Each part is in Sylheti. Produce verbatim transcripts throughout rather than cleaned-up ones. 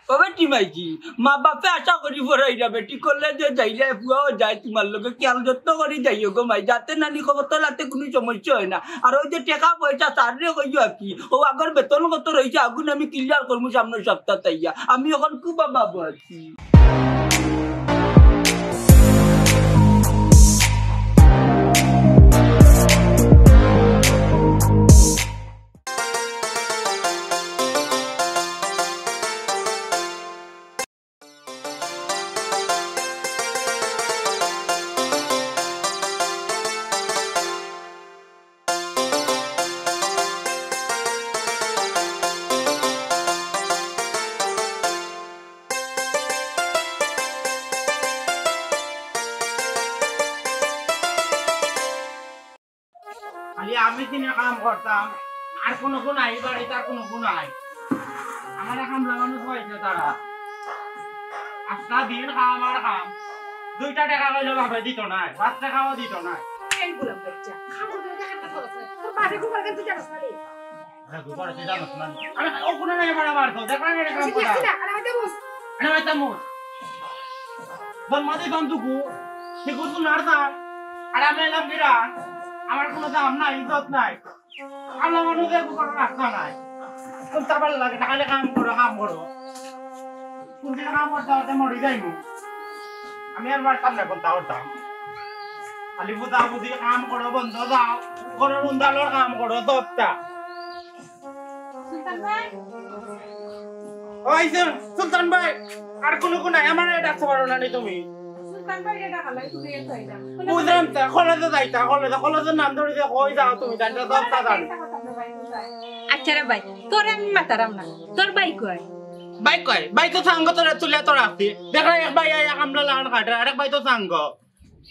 ও বেটি মাইজি, মা বাপে আশা করি পড়াইরা বেটি, কলেজে যাইলে ফুয়াও যায় তুমার লগে, খেয়াল যত্ন করি যাইও গো মাই, যাতে নানি খবর তোলাতে কুনু সমস্যা অয় না। আর ওই যে টেকা পয়সা স্যাররে কইও আর কি, ও আগর বেতন কত রইছে আগুন আমি ক্লিয়ার করমু সামনের সপ্তাহ তাইয়া। আমি অখন খুব অভাবো আছি। খালি আমি দিনে কাম করতাম, আর কুনু গুণ নাই, বাড়িত আর কুনু গুণ নাই। আমার কামলা মানুষ পাইছে তারা। আস্তা দিন কাম আর কাম। দুইটা টেকা কইলে বাপে দিত নায়, পাঁচ টেকাও দিত নায়। এই গোলাম বাচ্চা, কাম করতে করতে খাটতে খরচ নাই। তোর বাপে ঘুমার কেন তুই জানোস না রে? আরে, ঘুমার তুই জানোস না? আরে, ও কোনো নাই, আমার, আমার তো, দেখলাম, এটা কাম আচ্ছা, করা। দেখছি না, আরে, হয়তো বুঝ। আরে, হয়তো মুখ। জন্মাতে জন্তুকু, সে কুসু নাড়তাম। আর আমি এলাম বিরাট, আমার কোনো দাম নাই, ইজ্জত নাই। আল্লাহ মানুষের উপর রাখতা নাই। তো তারপর লাগে, তাহলে কাম করো, কাম করো। কোনদিন কাম করতে করতে মরি যাইব। আমি আর পারতাম না, কোনটা করতাম। খালি বুঝা বুঝি কাম করো, বন্ধ যাও। করো, উন্দালোর কাম করো, দশটা। সুলতান ভাই। ওই যে, সুলতান ভাই, আর কোনো কোন নাই, আমার এটা ডাকতে পারো না নি তুমি। সুলতান ভাই, এটা খালাই, তুমি এটা খাই দাও। বুঝলাম তো, কলেজে যাইতা, কলেজে, কলেজের নাম ধরে যে কই যাও তুমি, জানতে দশটা জানো। আচ্ছা রে ভাই, তোরে আমি মাতারাম না, তোর ভাই কই? ভাই কই? ভাই তো সাঙ্গ তোরে তুলে তো রাখছি। দেখো এক ভাই এক আমলা লাগান কাটে, আরেক ভাই তো সাঙ্গ।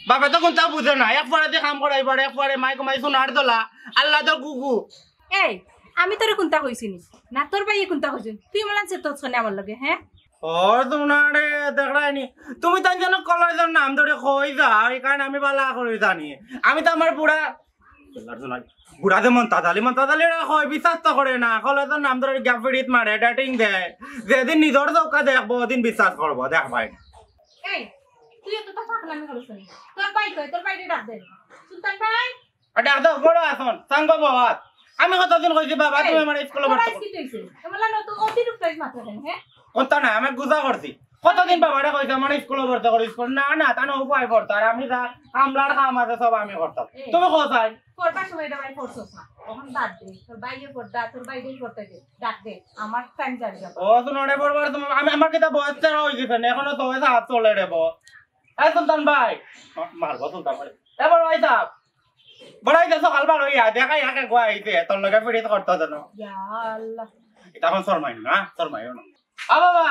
বাপে তো কোনটা বুঝে না, এক পরে দিয়ে কাম করাই পারে, এক পরে মাইক মাই সোনার দোলা, আল্লাহ তো গুগু। এই, আমি তোরে কোনটা কইছি নি? না তোর ভাইয়ে কোনটা কইছইন? তুই মলান সে তোর সনে আমার লগে, হ্যাঁ? ও সোনারে, দেখরায়নি। তুমি তাই যেন কলেজের নাম ধরে কই যাও, এই কারণে আমি বালা করি জানি। আমি তো আমার বুড়া, বুড়া যে মন্তাজ আলী, মন্তাজ আলী এরা কয়, বিশ্বাস তো করে না। কলেজের নাম ধরে গ্যাফিডিত মারে, ডেটিং দেয়। যেদিন নিজর চোখে দেখবো, ওদিন বিশ্বাস করবো, দেখ ভাই। এই, তুই এত তো ফাঁকলামি করিস না। তোর ভাই কই? তোর ভাইরে ডাক দে। সুলতান ভাই। আর ডাক দাও, বড় আসন, সাঙ্গ বাবাত। আমি কতদিন কইছি, বাবা, এই, তুমি আমার স্কুলে তোর ভর্তি আইজ করো। কি হইছে? এমলা নতুন অতিরিক্ত আইজ মাত্র কেন, হ্যাঁ? কথা না, আমি গুজা করছি। কতদিন বাবারে কইছি, আমার স্কুলে ভর্তি করো, স্কুল। না, না, তা না উপায় করতো। আর আমি যা কামলার কাম আছে, সব আমি করতাম। এই। তুমি কোথায়? পড়বার সময় এটা ভাই পড়ছস না। তখন বাদ দে। তোর ভাইয়ে পড়তা, তোর ভাইরে পড়তে দে। ডাক দে। আমার টাইম যাবে। ও, তো নড়ে পড়বার, তোমার, আমি, আমার কিতা বয়স তেরো হয়ে গেছে না, এখনো তো হয়েছে হাত চলে রে বস। এই সুলতান ভাই, মা-, মারবো সুলতান ভাই। এ বড় ভাই সাহেব, বড় ভাই সাহেব, সকাল বার হইয়া দেখা ইয়াকে গুয়া আইছে, তোর লগে ফিরিত করতো জানো। ইয়া আল্লাহ। এটা এখন শর্মাই না, শর্মাইও না। আ বাবা,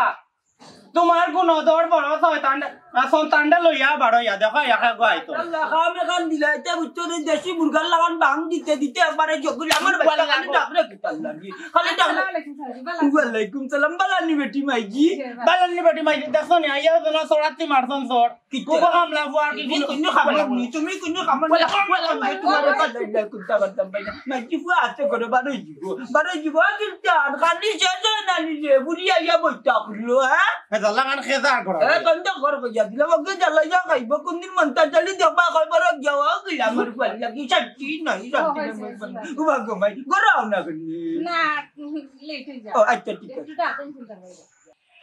তোমার গুণধর বড় শয়তান, আ, সন্তানটা লইয়া বারো ইয়া, দেখো ইয়াকে গুয়া আইতো। আল্লাহ, খাম এখান দিলাইতে বুঝছো রে, দেশি মুরগার লাগান বাং দিতে দিতে একবারে জগুল আমার বাচ্চা খালি ডাক রে কিতার লাগি। খালি ডাক রে। আসসালামু আলাইকুম স্যার, ভালো আছেন? ওয়ালাইকুম সালাম, বালানি বেটি মাইজি। জি, ভালো। বালানি বেটি মাইজি, দেখছো নি, আইয়া যেন সরাতি মারছন সর। কিতা? কুবা কামলা ফুয়ার কি এই কুনু, কুনু কামলা ফুয়া? তুমি কুনু কামলা ফুয়া? তোমার বালা নাই, কুনটা করতাম পাই না। মাইজি ফুয়া আছে করে বারোই দিব। বারোই দিব, আর কিন্তু আর খালি শেষ হয় না নিজে, বুড়ি আইয়া বইতা খুললো, হ্যাঁ? এ, জ্বালা গান খেয়ে যা করো। এ, বন্ধ কর কইয়া দিলাম, ওকে জ্বালাইয়া খাইব। কোনদিন মন্তাজ আলী দেখবা, কয় বড় গিয়া, ও গিলা আমার ফুয়ার লাগি, শান্তি নাই, শান্তি নাই। ও, হয়েছে, হয়েছে। উবা গো মাই, গড়াও না কেন? না, লেট হয়ে যায়। ও, আচ্ছা, ঠিক আছে। একটু তাড়াতাড়ি ফোন করবো।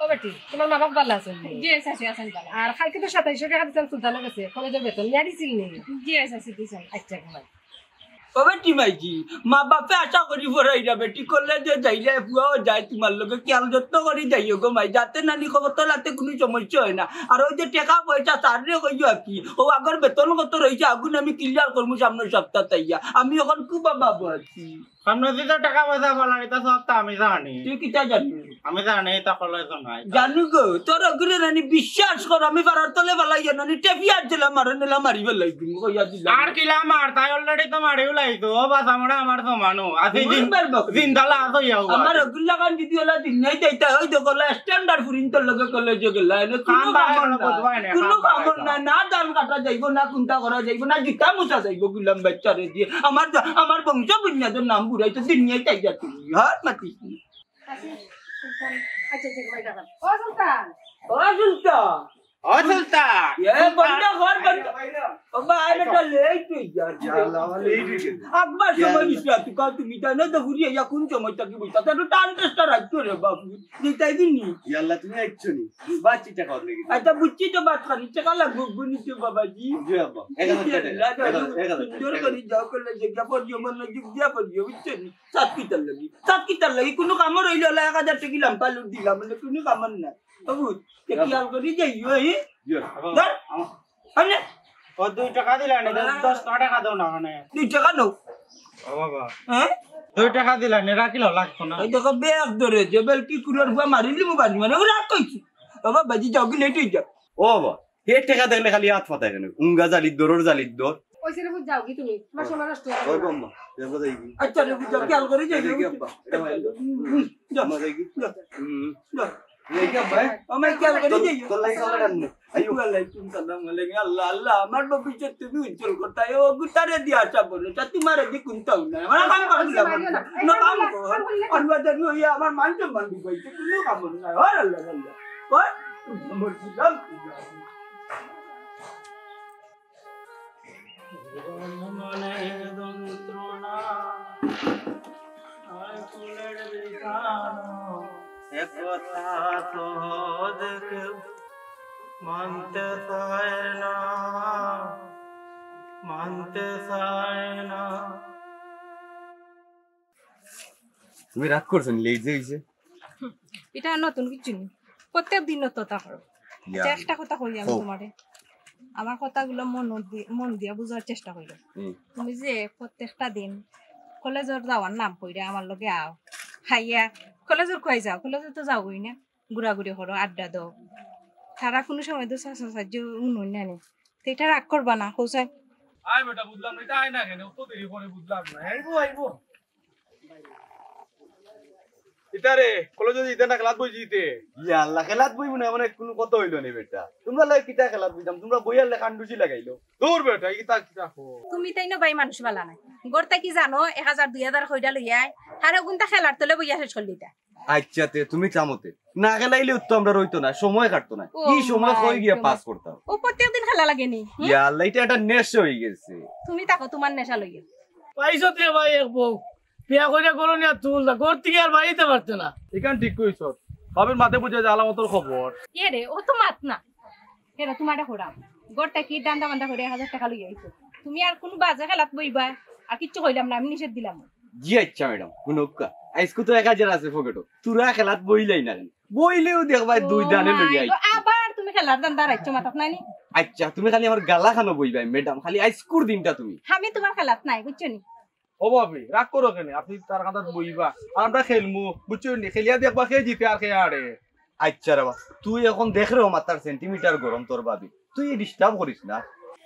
ও বেটি, তোমার মা বাপ ভালো আছেন নি? জি, চাচি, আছেন ভালো। আর কালকে তো সাতাইশশো টাকা দিছেন সুলতানের কাছে, কলেজের বেতন, নিয়ে দিছিল নি? জি, চাচি, দিছেন। আচ্ছা, ঘুমাই। ও বেটি মাইজি, মা বাপে আশা করি পড়াইরা বেটি, কলেজে যাইলে ফুয়াও যায় তোমার লগে, খেয়াল যত্ন করি যাইও গো মাই, যাতে নানি খবর তোলাতে কুনু সমস্যা হয় না। আর ওই যে টেকা পয়সা স্যাররে কইও আর কি, ও আগর বেতন কত রইছে আগুন আমি ক্লিয়ার করমু সামনের সপ্তাহ তাইয়া। আমি অখন খুব অভাবো আছি। সামনে দিতে টাকা পয়সা বলার, এটা সব তো আমি জানি। তুই কিতা জানি? আমি জানি, এটা করলে তো নাই। জানু গো, তোর অগুরে নানি বিশ্বাস কর, আমি পাড়ার তলে ফালাইয়া নানি টেপিয়ার দিলাম, মারো নিলাম, মারি ফালাই দিমু, কইয়া দিলাম। আর কিলা মার, তাই already তো মারিও লাইতো, ও বাস আমরা আমার সমানো। আসি ওই জিন-, মারবো। জিন্দা লাশ হইয়া হওয়া। আমার অগুর লাগান যদি ওলা দিন নাই যাইতা, ওই দেখো ওলা standard ফুরিন তোর লগে কলেজে গেলা, এনে কুনু কাম বাড়ায় কামর কোনো না, বুঝবাই না, কুনু কাম বাড়ায় কামর না। না, না ধান কাটা যাইব, না কুন্তা করা যাইব, না জুতা মুছা যাইব, গুলাম বাচ্চারে দিয়ে। আমার, আমার বংশ বুনিয়াদের নাম বুড়াই তো দুনিয়ায় তাই যা তুমি, হ্যাঁ, মাতিস না। আচ্ছা, আচ্ছা, ভাই, দাঁড়ান। ও সুলতান। ও সুলতান। ও সুলতান। এ, বন্ধ কর, বন্ধ। ও ভাই, এটা লেট হয়ে যাচ্ছে। ইয়া আল্লাহ, আমার লেট হয়ে গেছে। একবার ইয়া সময় আল্লাহ। দিস না, তুই কাল তুমি জানো তো ঘুরিয়ে ইয়া কোন সময় থাকি বলতা? তাহলে তো আন্দাজটা রাখতো রে বাবু। যেটাই দিন নি। ইয়া আল্লাহ, তুমি আইছো নি? বাচ্চি টাকা অত লেগে গেছে। আচ্ছা, বুঝছি তো বাদ খালি টাকা লাগবে, বুঝছি বাবাজি। জি আব্বা, এক হাজার টাকা। ইয়া আল্লাহ, এক হাজার, এক হাজার, সুন্দর এক হাজার। করে যাও, করলে যে যা পড়িও, মনোযোগ দিয়া পড়িও, বুঝছো নি? সাত কিতার লাগি, সাত কিতার লাগি, কোনো কামড় হইলে ওলা এক হাজার টাকা লাম্পা লুট দিলাম, মানে কোনো কামড় না। বাবু, তে খেয়াল করি যাইও, হে? জি। ধর। আনে। ও দুই টাকা দিলা নি, দশ, দশ টাকা দাও না, মানে। দুই টাকা নাও। ও বাবা। হ্যাঁ? দুই টাকা দিলা নি, রাখিল লাগতো না। এই দেখো, ব্যাগ ধরে, যে বেল কি কুলোর হুয়া মারিলি মু বাড়ি, মানে, ও রাগ কইছি। ও বাবা, জি যাও, কি লেট হয়ে যাও। ও বাবা, হে টেকা দেখলে খালি হাত ফাতায় কেন? উঙ্গা জালির দর, ওর জালির দর। ওই ছেলে বুঝ যাও কি তুমি? তোমার সময় নষ্ট হবে ওই না। বম্মা, দেখো যাই কি? আচ্ছা রে, বুঝ যাও, খেয়াল করে যাই। এই কি আব্বা? এটা ভাই। হুম, হুম, যাও। আম্মা যাই কি? যাও। হুম। যাও। এই কি আব্বা? আমার খেয়াল করে তোর, যাই। তোর লাগি খাবার রান্না। আইও। ওয়ালাইকুম সালাম, ওয়ালাইকুম। আল্লাহ, আল্লাহ, আমার ভবিষ্যৎ তুমি উজ্জ্বল করতায়। ও গুতারে দিয়া আশা বলো, তা তোমার আগে কোনটাও নাই। আমার কাম করলাম। না, কাম কর। আর বাজার নইয়া আমার মান সম্মান ডুবাইছে, কোনো কাম নাই। ওর আল্লাহ, আল্লাহ। ওর, আমার কি লাভ? মনের যন্ত্রণা, আকুলের বিষাদ, এ কথা সহজ কেউ মানতে চায় না, মানতে চায় না। তুমি রাগ করছো নি, লেট যে হইছে? হুম, এটা নতুন কিছু নি, প্রত্যেক দিন নতুন কথা করো। ইয়া। আচ্ছা, একটা কথা কই আমি কও। তোমারে, আমার কথাগুলো মন দি-, মন দিয়া বুঝার চেষ্টা করো। হুম। তুমি যে প্রত্যেকটা দিন কলেজর যাওয়ার নাম কইরা আমার লগে আও, খাইয়া কলেজর কই যাও, কলেজে তো যাওই না, ঘুরাঘুরি করো, আড্ডা দাও, তারা কোনো সময় তো সাজা সাহায্য উন্নয়ন না নেই, তো এটা রাগ করবা না, কৌশল। আয় বেটা, বুঝলাম না, এটা আয় না কেন? অত দেরি করে বুঝলাম না। আইবো, আইবো। ইতারে, কলেজে যাইতে না, খেলাত বই যাইতে? ইয়া আল্লাহ, খেলাত বইবো না, মানে কোনো কথা হইলো নি বেটা। তোমরা লাগে কিতা খেলাত বইতাম? তোমরা বইয়ার লে কান্ডুসি লাগাইলো। দূর বেটা, এই কিতা, কিতা কো? তুমি তাই না ভাই মানুষ বালা নাই। গড় থাকি জানো, এক হাজার, দুই হাজার কইরা লইয়া আয়, আর ওগুনটা খেলার তলে বইয়া শেষ করলি তা। আচ্ছা তে, তুমি থামো তে। না খেলাইলেও তো আমরা রইতো না, সময় কাটতো না। ও কি সময় মাই কই গিয়া গড। পাস করতাম। ও প্রত্যেকদিন খেলা লাগে নি? হুম? ইয়া আল্লাহ, এটা একটা নেশা হয়ে গেছে। তুমি থাকো, তোমার নেশা লইয়া। পাইছো তে ভাই এক বউ। বিয়া কইরা গরু নিয়া তুল দা, ঘর থেকে আর বাড়িতে পারতে না। এখান ঠিক কইছো। ভাবির মাতে বুঝে যে আলামতর খবর। এ রে, ও তো মাত না। এরা তোমারে করাম। ঘর থাকি ধান্দা বান্দা করে এক হাজার টাকা লইয়া আইছো। তুমি আর কোনো বাজে খেলাত বইবা, আর কিচ্ছু কইলাম না, আমি নিষেধ দিলাম। জি আচ্ছা ম্যাডাম, হুনউক্কা। আইজকু তো এক হাজার আছে পকেটো। তুরা খেলাত বইলাই না কেন? বইলেও দেখবায় দুই ও দানে মাই লইয়া আই। গো, আবার তুমি খেলার ধান্দা রাখছো মাথাত নানি? আচ্ছা, তুমি খালি আমার গালা খানো বইবায় ম্যাডাম, খালি আইজকুর দিনটা তুমি। আমি তোমার খেলাত নাই, বুঝছো নি? ও ভাবি, রাগ করো কেনে? আপনি তার কাঁদাত বইবা, আর আমরা খেলমু, বুঝছো নি? খেলিয়া দেখবা কে জিতে আর কে হারে। আচ্ছা রে বা, তুই এখন দেখ রে, ও মাথার সেন্টিমিটার গরম তোর ভাবি, তুই ডিস্টার্ব করিস না।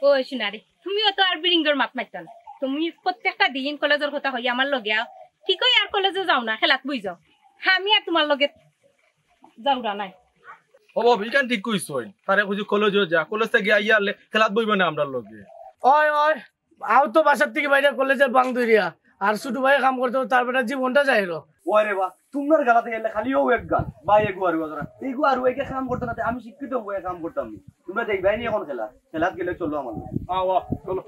ও সোনারে, তুমিও তো আর বিরিঙ্গর মাত মারতো না। তুমি প্রত্যেকটা দিন কলেজর কথা কই আমার লগে আও, ঠিক অয় আর কলেজে যাও না, খেলাত বই যাও। আমি আর তোমার লগে যাওরা নাই। ও ভাবি, ইখান ঠিক কইছইন। তারে কইছি কলেজে যা, কলেজ থাকি আইয়া আরলে খেলাত বইবে না আমরার লগে। ওই, ওই, আও তো বাসার থাকি বাইরে কলেজের বাং ধরিয়া। আর ছোট ভাই কাম করতে করতে তার বেটার জীবনটা যাইলো। ওরে বা, তুমরার গালাতে গেলে খালি ও এক গাল। ভাই এগু আর ওরা। এগু আর ওকে কাম করতে না, আমি শিক্ষিত হয়ে কাম করতাম নি। তোমরা দেখবায় নি এখন খেলা। খেলাত গেলে চলো আমার লগে। আ, ওয়া, চলো।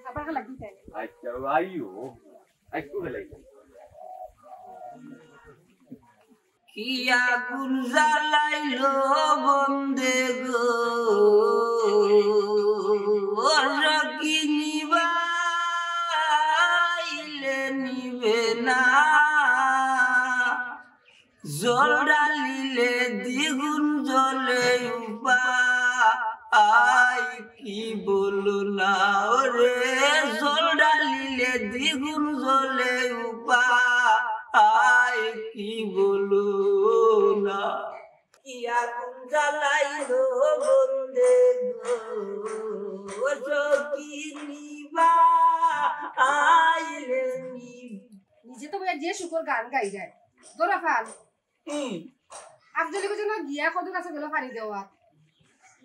আবার খেলা দিতে। আচ্ছা, আইও। আইকু খেলাই। কি আগুন জ্বালাইলো বন্দে গো, ওর কি নিবাইলে নিবে না। জল ঢালিলে দ্বিগুণ জ্বলে উপায় কি বলো না ওরে, জল ঢালিলে দ্বিগুণ জ্বলে উপায় কি বলো না। কি আগুন জ্বালাইলো বন্দে গো, সখী নিবা আইলে নিব। নিজে তো বইয়া যে শুকর গান গাই যায়, ধরা ফাল। হুম। আফজলি কো যেন গিয়া কদু গাছে গেল পানি দেওয়া।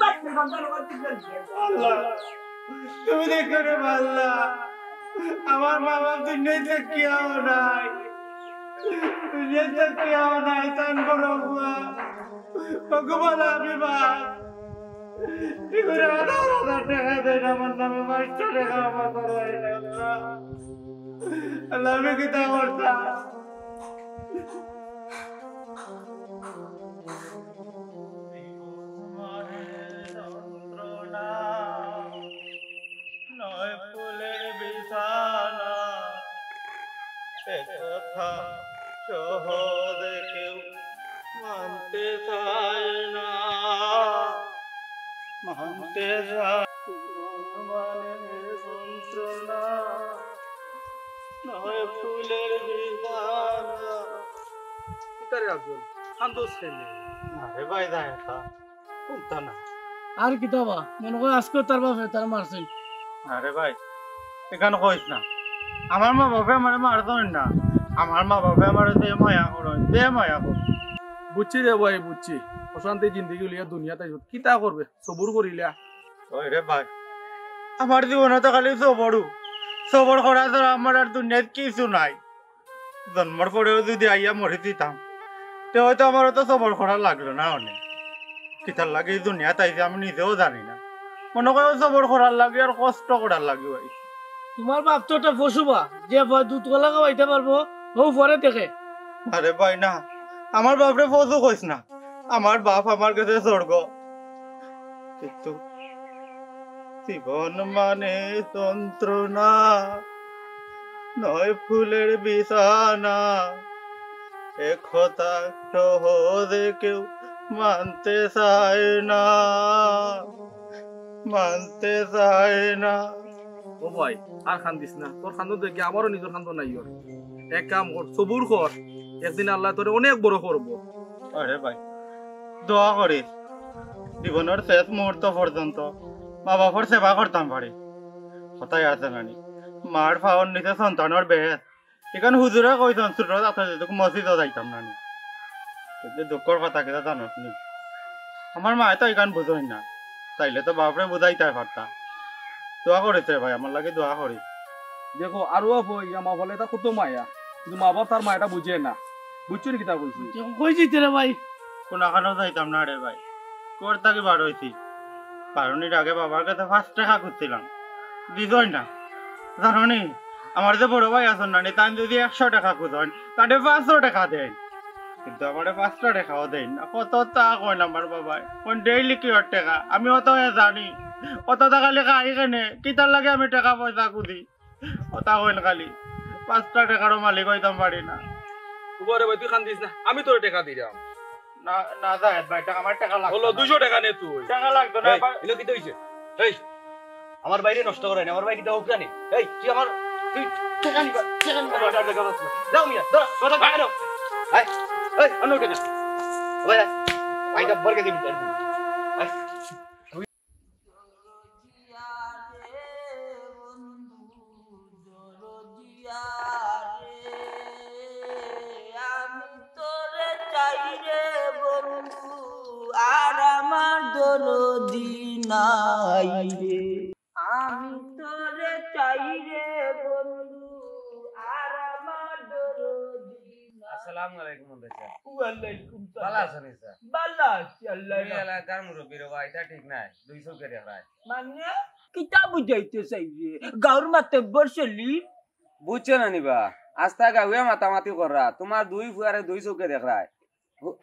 বাচ্চা সন্তান আমার দিকে নিয়ে। আল্লাহ, তুমি দেখো রে আল্লাহ, আমার মা বাপ দুনিয়াতে কেউ নাই। দুনিয়াত থাকি আমার নাই তান বড় ফুয়া। ভগবান, আমি ভাই। কি করে হাজার হাজার টেকা দেন, আমার নামে পাঁচশো টেকা আমার করে আইলেন না। আল্লাহ, আমি কিতা করতাম? নয় ফুলের বিছানা, এ কথা সহজে কেউ মানতে চায় না, মানতে চায় না। যন্ত্রণা, নয় ফুলের বিছানা। কিতা রে আব্দুল, কান্দোস কেনে? আরে ভাই, যায় না। কুন্তা না। আর কিতা বা? মনো কর আইজকে তার বাপে তারে মারছে। আরে ভাই, ইখান কইস না। আমার মা বাপে আমারে মারছইন না। আমার মা বাপে আমারে যে মায়া করইন, যে মায়া করইন। বুঝছি রে ভাই, বুঝছি। অশান্তি জিন্দেগি লইয়া দুনিয়াত আইছত। কিতা করবে? সবুর করিলা। ওই রে ভাই, আমার জীবনে তো খালি সবরউ। সবর করা ছাড়া আমার আর দুনিয়াত কিছু নাই। জন্মর পরেও যুদি আইয়া মরি দিতাম, তে হয়তো আমার অত সবর করা লাগলো না অনে। কিতার লাগি ই দুনিয়াত আইছি আমি নিজেও জানি না। মনো কর সবর করার লাগি আর কষ্ট করার লাগি আইছি। তুমার বাপ তো একটা পশু বা, যে ভয় দুধ কলা খাওয়াইতে পারবো, হউ পরে দেখে। আরে ভাই না, আমার বাপরে পশু কইস না। আমার বাপ আমার কাছে স্বর্গ। কিন্তু জীবন মানে যন্ত্রণা, নয় ফুলের বিছানা। এ কথা সহজে কেউ মানতে চায় না, মানতে চায় না। ও ভাই, আর কান্দিস না, তোর কান্দন দেখি আমারও নিজর কান্দন আইয়র। এক কাম কর, সবুর কর, একদিন আল্লায় তোরে অনেক বড় করবো। আরে ভাই, দোয়া করিস, জীবনর শেষ মুহূর্ত পর্যন্ত মা বাপর সেবা করতাম পারি। কথায় আছে নানি, মার পাওর নিচে সন্তানর বেহেশত। ইখান হুজুরে কইছইন, ছোট থাকতে যেটুক মসজিদও যাইতাম নানি। কিন্তু দুঃখর কথা কিতা জানোস নি? আমার মায়ে তো ইখান বুঝইন না, তাইলে তো বাপরে বুঝাইতায় পারতা। দোয়া করিস রে ভাই, আমার লাগি দোয়া করিস। দেখো, আরো আপু, ইয়া মা বলে এটা কত মায়া, কিন্তু মা বাপ তার মায়াটা বুঝে না। বুঝছো নি কিতা কইছি? কই যাইতে রে ভাই? কুনাখানো যাইতাম না রে ভাই, ঘর থাকি বার অইছি। বারনির আগে বাবার কাছে পাঁচ টেকা খুজছিলাম, দিছইন না। জানো নি, আমার যে বড় ভাই আছইন নানি, তাইন যুদি একশো টেকা খুজইন, তারে পাঁচশো টেকা দেইন, কিন্তু আমারে পাঁচটা টেকাও দেইন না। কততা কইন আমার বাবায়, কইন ডেইলি কিওর টেকা, আমি অত জানি, অততা খালি খাই কেনে, কিতার লাগি আমি টেকা পয়সা খুজি। কথা কইন খালি, পাঁচটা টেকারও মালিক অইতাম পারি না। ওবা রে ভাই, তুই কান্দিস না, আমি তোরে টেকা দিরাম। না, না, জাহেদ ভাই, টেকা, আমার টেকা লাগতো না। দুইশো টেকা নে তুই। টেকা লাগতো না, এই, ভাই। ইনো কিতা অইছে? এই, আমার ভাইরে নষ্ট করাইন, আমার ভাই কিতা হকরা নি? এই, তুই আমার, তুই টেকা নিবা, টেকা নিবা। যাও মিয়া, ধরো, ধরো, টেকা নাও। এই, এই, আনো টেকা। ওই, আই, আইটা বর্গে দিবি, এই। দরদিয়া রে বন্ধু, দরদিয়া রে, আমি তোরে চাই রে বন্ধু, আর আমার দরদি নাই রে। আমি তোরে চাই রে বন্ধু, আর আমার দরদি নাই। আসসালামু আলাইকুম, মন্ত্রী সাব। ওয়ালাইকুম সালাম। ভালা আছইন নি, সাব? ভালা আছি, আল্লাহ তুমি রাখছে। এলাকার মুরব্বি রে ভাই, ইটা ঠিক নায়, দুই চউখে দেখরায়। মানে? কিতা বুঝাইতে চাইরে? গাউর মাতব্বর সলিম? বুঝছো না নি বা? আস্তা গাউয়ে মাতামাতি কররা। তুমার দুই ফুয়ারে দুই চউখে দেখরায়।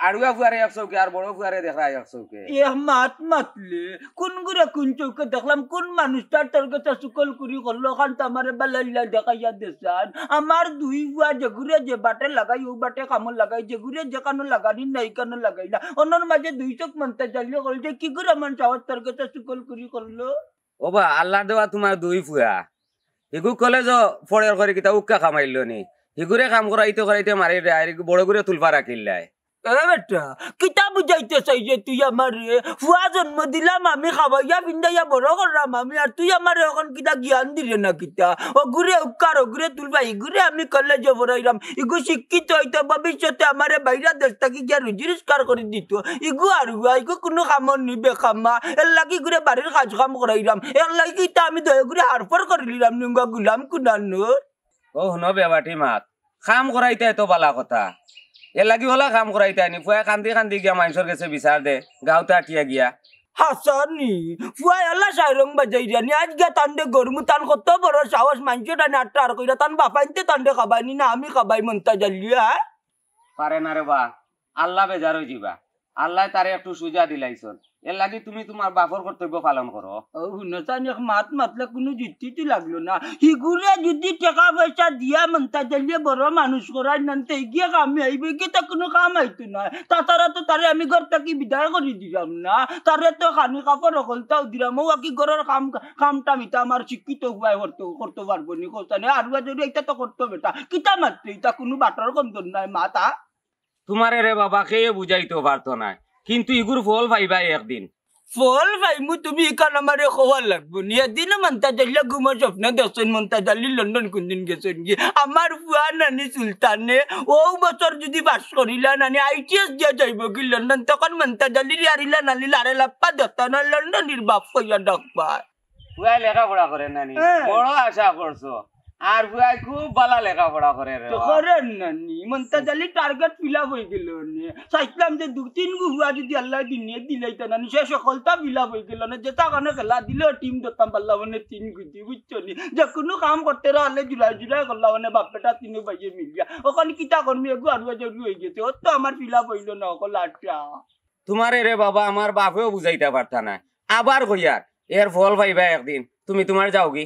আড়ুয়া ফুয়ারে এক চউখে, আর বড় ফুয়ারে দেখরায় এক চউখে। এ মাত মাতলে, কুনগুরে কুন চউখে দেখলাম, কুন মানুষটার তোর গেছে চুগলখুরি করলো, অখান তো আমারে বালাইল্লা দেখাইয়া দেছাইন। আমার দুই ফুয়া যেগুরে যে বাটে লাগাই, অউ বাটে কামো লাগাই, যেগুরে যেখানো লাগানি নাই, ইখানো লাগাই না। অনর মাঝে দুই চউখ মনটা জ্বালিয়া কইল যে, কিগুরে মন চাওয়ার তোর গেছে চুগলখুরি করলো? ওবা, আল্লার দেওয়া তুমার দুই ফুয়া। হিগু কলেজো পড়ের করি কিতা উক্কা কামাইলো নি? হিগুরে কাম করাইতে করাইতে মারির রে, আর হিগু বড়গুরে তুলপা রাখিল্লায়। এ বেটা, কিতা বুঝাইতে চাইরে তুই আমারে? ফুয়া জন্ম দিলাম আমি, খাওয়াইয়া ফিন্দাইয়া বড় করলাম আমি, আর তুই আমারে অখন কিতা জ্ঞান দিরে না কিতা? অগুরে উক্কার, অগুরে তুলপা, ইগুরে আমি কলেজো পড়াইলাম, ইগু শিক্ষিত অইতো, ভবিষ্যতে আমারে বাইরা দেশ থাকি গিয়া রুজি রোজগার করি দিতো। ইগু আড়ুয়া, ইগু কুনু কামর নি, বেকামা। এরলাগি ইগুরে বাড়ির কাজ কাম করাইলাম। এরলাগি কিতা আমি দয়া করি হারফর করিলিলাম নি, গুলাম কুনানর। ও হুনো বেবাটি মাত, কাম করাইতায় তো বালা কথা, এর লাগি অলা কাম করাইতায় নি। ফুয়ায় কান্দি কান্দি গিয়া মানষর গেছে বিচার দে, গাউত আটিয়া গিয়া। হাছানি, ফুয়ায় অলা সাইরং বাজাইরা নি, আইজ গিয়া তানরে গরমু, তান কত বড় সাহস, মানষর টানে আটটা আর কইরা, তান বাফাইন্তে তানরে খাবায়নি না, আমি খাবাই মন্তাজ আলিয়ে, হ্যাঁ? পারে না রে বা, আল্লাহ বেজার অইযিবা। আল্লায় তারে একটু সুজা দিলাইছইন, এর লাগি তুমি তুমার বাফর কর্তব্য পালন করো। ও হুনো চাইন, এক মাত মাতলে কুনু যুক্তি তো লাগলো না। হিগুরে যুদি টেকা পয়সা দিয়া মন্তাজ আলিয়ে বড় মানুষ করাইন না, তে ইগিয়ে কামে আইবো, ইগিয়ে তো কুনু কাম আইতো নায়। তাছাড়া তো তারে আমি ঘর থাকি বিদায় করি দিরাম না, তারে তো খানি কাপড় অকলতাও দিরাম, ও আর কি ঘরর কাম কামটা মিতা আমার শিক্ষিত ফুয়ায় করতো, করতো পারবো নি, কও চাইন। আর উয়া যদি ইতা তো করতো বেটা, কিতা মাতলে ইতা কুনু বাটর গন্ধ নাই মাতা। তুমারে রে বাবা, কেউ বুঝাইতো পারতো নায়, কিন্তু ইগুর ফল পাইবায় একদিন। ফল পাইমু, তুমি ইখান আমারে কওয়া লাগবো নি। এদিনও মন্তাজ আলিয়ে ঘুমো স্বপ্ন দেখছইন, মন্তাজ আলি লন্ডন কুনদিন গেছইন গি। আমার ফুয়া নানি সুলতানে অউ বছর যুদি পাস করিলা নানি, আইটিএস দিয়া যাইবো গি লন্ডন, তখন মন্তাজ আলিরে আর ইলা নানি লারে লাপ্পা দেখতা না, লন্ডনির বাপ কইয়া ডাকবা। ফুয়ায় লেখাপড়া করের নানি, হ্যাঁ। বড় আশা করছো। আর ফুয়ায় খুব বালা লেখাপড়া করের রে তো বা। করের নানি, মন্তাজ আলির target fill up অইগেলো নে। চাইছলাম যে দুই তিন গু ফুয়া যুদি আল্লায় দুনিয়াত দিলাইতা নানি, সে সকলতা fill up অইগেলো নে। যেতা কানো খেলা দিলেও team ধরতাম পারলাম অনে তিন গুটি, বুঝছো নি? যেকুনু কাম করতে অইলে জুড়াই জুড়াই করলাম অনে বাপ বেটা তিনু ভাইয়ে মিলিয়া। অখন কিতা করমু, এগু আরুয়া জরু অইগেছে। অত আমার fill up অইলো না, অকল আটটা। তুমারে রে বাবা, আমার বাফেও বুঝাইতা পারতা নায়। আবার কইয়ার, এর ফল পাইবায় একদিন, তুমি তুমার যাওগি।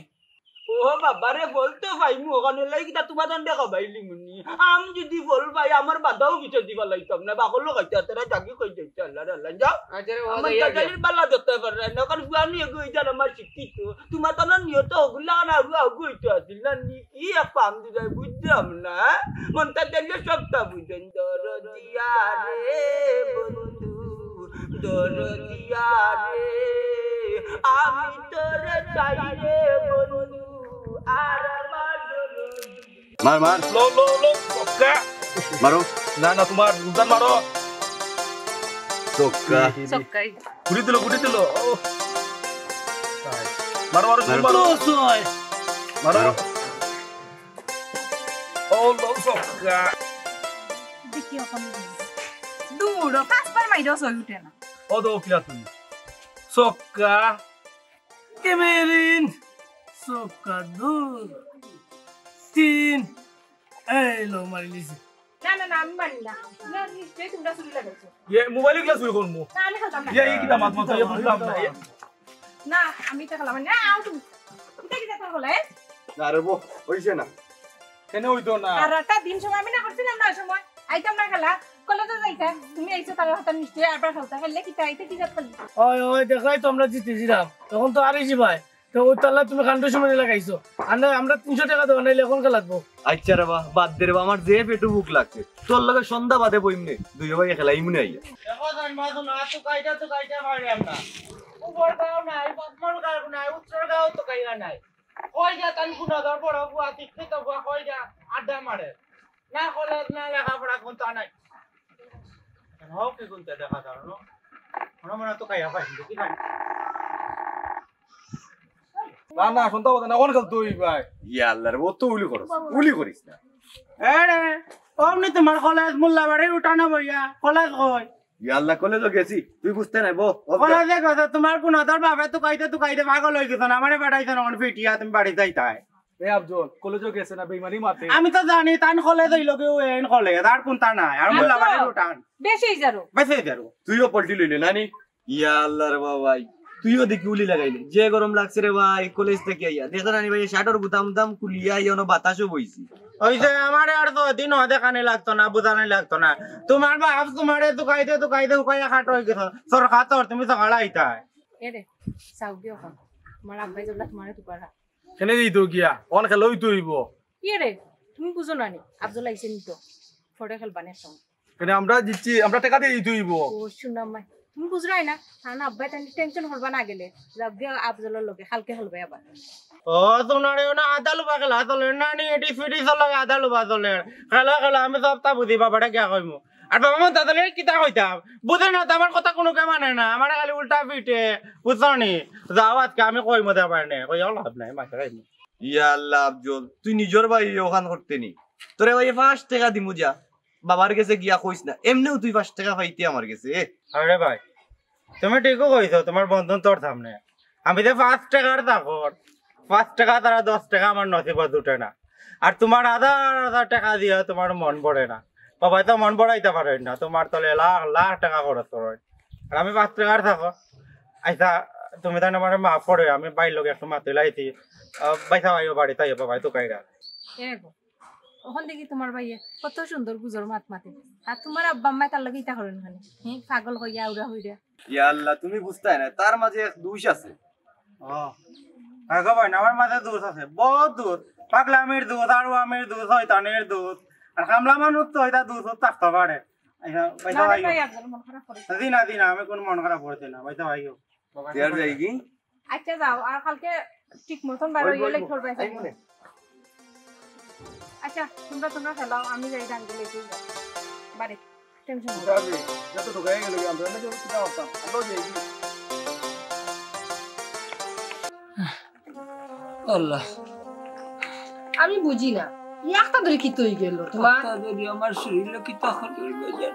ও বাবা রে, ফল তো পাইমু, অখান লাগি কিতা তুমার দণ্ডে খাবাইলিমু নি? আম যুদি ফল পাই, আমার বাদাও পিছে দিবা লাইতাম না, বাকলো খাইতে হাতেরা জাগি কই যাইতে, আল্লাহ রে আল্লাহ, যাও। আচ্ছা রে, ও আমার যাইয়া গেল। গাজালির বালা ধরতে পারে না, অখন ফুয়ানি এগু ইজার আমার শিক্ষিত। তুমার তো না নিয়ত অগুলা না, অগু অগু অইতে আছিল না, নি কি এক পাম দিলাই বুঝলাম না, হ্যাঁ? মন্তাজ আলিয়ে সবটা বুঝেন। দরদিয়া রে বন্ধু, দরদিয়া রে, আমি তোরে চাই রে বন্ধু, আর আমার দরদিয়া। মার, মার। লো, লো, লো, ছক্কা। মারো। না, না, তুমার উদ্যান মারো। ছক্কা। ছক্কাই। গুটি দিল, গুটি দিল। ও। মারো, মারো, মারো। মারো। মারো। মারো। ও, লো, ছক্কা। দেখি অখন। দূর, পাঁচবার মাইরো, ছয় উঠে না। ও তো, কিলা তুমি? ছক্কা। কেমেরিন। ছক্কা, দূর। তিন। এই লো, মারিলিছি। না, না, না, আমি মারি না। না, নিশ্চয়ই তুমরা চুরি লাগাইছো। ইয়ে, মোবাইল ইগুলা চুরি করমু। না, আমি খেলতাম না। ইয়ে, ই কিতা মাত মাতো, ইয়ে বুঝলাম না। ইয়ে। না, আমি ইতা খেলাম না। আও তুমি। ইতা কিতা তোর হলে? না রে বো, অইছে না। কেনে অইতো না? আর একটা দিন সময় আমি না করছিলাম না, ওই সময়। আইতাম না খেলা। কলেজো যাইতা। তুমি আইছো তার কথা নিশ্চয়ই আরবার খেলতা। খেললে কিতা, ইতা কি জাত খেললি? ওই, ওই, দেখরায় তো আমরা জিতিছিলাম। তখন তো আরই জিবায়। তো অউ তাল্লা তুমি কান্ড সময় লাগাইছো। আর না, আমরা তিনশো টেকা দেওয়া নাইলে অখন খেলাত বো। আইচ্ছা রে বা, বাদ দে রে বা, আমার যে পেটু ভুক লাগছে। তোর লগে সন্ধ্যা বাদে বইমু নে, দুইও ভাইয়ে খেলাইমু নে আইয়া। দেখো জান, মা তো না, তো কাইটা, তো কাইটা মারে আমরা। উপর গাঁও নাই, পশ্চিম গাঁও নাই, উত্তর গাঁও তো কাইয়া নাই। কই যা তান কোন দর বড় বুয়া, শিক্ষিত বুয়া, কই যা আড্ডা মারে। না কলেজ, না লেখাপড়া, কোনটা নাই। কেন হোক কি কোনটা দেখা যার না? মনে মনে তো খাইয়া পাই, দেখি না। না, না, শুনতে হবে না, কোন খেল তুই ভাই? ইয়া আল্লাহ রে, ও তো উলি করস, উলি করিস না। এ রে, অমনি তোমার কলেজ মোল্লাবাড়ির উঠানো বইয়া, কলেজ কই? ইয়া আল্লাহ, কলেজও গেছি, তুই বুঝতে নাই, বো। কলেজে গেছে, তোমার কোন তোর বাপে তুকাইতে তুকাইতে পাগল হয়ে গেছে না, আমারে পাঠাইছে না, কোন ফিটিয়া তুমি বাড়ি যাইতায়। এ আফজল, কলেজও গেছে না, বেইমানি মাতে। আমি তো জানি, তান কলেজ হইল কি, ও এন কলেজ, আর কোনটা নাই, আর মোল্লাবাড়ির উঠান। বেশি যারো। বেশি যারো। তুইও পল্টি লইলে, নানি? ইয়া আল্লাহ রে বাবা, তুইও দেখি উলি লাগাইলি। যে গরম লাগছে রে ভাই, কলেজ থেকে আইয়া। দেখো নানি ভাই, শার্টর বুতাম বুতাম খুলিয়া আইয়া অনো বাতাসও বইছি। ওই যে আমারে আর তো দিন দেখানি লাগতো না, বুঝানি লাগতো না। তোমার বাপ তোমারে তুকাইতে তুকাইতে উকাইয়া খাটো হয়ে গেছো। সরকার তোর তুমি সকালে আইতায়। এ রে, সাউদি ওখান। তোমার আব্বাই জবলা তোমারে তুকারা। কেনে দিত গিয়া? অন খেলা হইতো হইব। ইয়ে রে, তুমি বুঝো না নি? আফজল আইছে নি তো। ফটো খেলবা না একসঙ্গে। কেনে আমরা দিচ্ছি, আমরা টাকা দিয়ে দিতে হইব। ও, শুনা মাই। তুমি বুঝরায় না? কারণ আব্বাই তানি টেনশন করবা না গেলে। যাও গিয়া আফজলর লগে, কালকে খেলবে আবার। ও, তোমার না আদা লুবা খেলা চলে না নি? এটি ফিটি চলে, আদা লুবা চলে। খেলা খেলা, আমি সবটা বুঝি, বাবাটা গিয়া কইমু। আর বাবা মন তাদের কিতা কইতাম? বুঝে না তো, আমার কথা কোনো কে মানে না। আমার খালি উল্টা পিঠে, বুঝছো নি? যাও আজকে আমি কইমু দে পারে না। কইয়াও লাভ নাই, মাকে কইমু। ইয়া আল্লাহ, আফজল, তুই নিজর ভাই ওখান করতে নি। তোরে ভাই পাঁচ টেকা দিমু যা, বাবার গেছে গিয়া কইস না, এমনেউ তুই পাঁচ টেকা পাইতে আমার গেছে। আরে ভাই, তুমি ঠিকউ কইছো, তুমার বন্ধন তোর সামনে। আমি যে পাঁচ টেকার চাকর, পাঁচ টেকা ছাড়া দশ টেকা আমার নসিবো জুটে না। আর তুমার হাজার হাজার টেকা দিয়া তুমার মন ভরে না। বাবায় তো মন ভরাইতা পারইন না, তুমার তলে লাখ লাখ টেকা খরচ করইন। আর আমি পাঁচ টেকার চাকর। আইচ্ছা, তুমি তাইন আমারে মাফ করো, আমি ভাইর লগে একটু মাতিলাইছি। আহ, ভাইসাব আইও, বাড়িত আইও, বাবায় তুকাইরা। এ গো, অখন দেখি তুমার ভাইয়ে কত সুন্দর গুজর মাত মাতে। আর তুমার আব্বা আম্মায় তার লগে ইতা করইন কেনে? হে, পাগল কইয়া আউরা হইরা। ইয়া আল্লাহ, তুমি বুঝতায় না, তার মাঝে এক দোষ আছে। ও, হ্যাঁ গো ভাই, আমার মাঝে দোষ আছে, বউত দোষ। পাগলামির দোষ, আরুয়ামির দোষ, শয়তানির দোষ। আর কামলা মানুষ তো ইতা দোষ থাকতে পারে। আইচ্ছা, ভাইসাব আইও। ভাই, আপনার মন খারাপ করে। জি না, জি না, আমি কুনু মন খারাপ করছি না, ভাইসাব আইও। বাবা, কে আর যাইগি? আইচ্ছা, যাও, আর কালকে ঠিক মতন বার অইয়া লেট করবে। আইচ্ছা, তুমরা, তুমরা খেলাও, আমি যাই গান গেলে বাড়ি। টেনশন নেই। যত ঢুকাই গেল, আমরা না যাবো, কিতা করতাম? আমরাও যাইগি। আল্লাহ। আমি বুঝি না, ই একটা ধরি কিতা অই গেল তুমার? একটা ধরি আমার শরীরো কিতা খবর বেজার।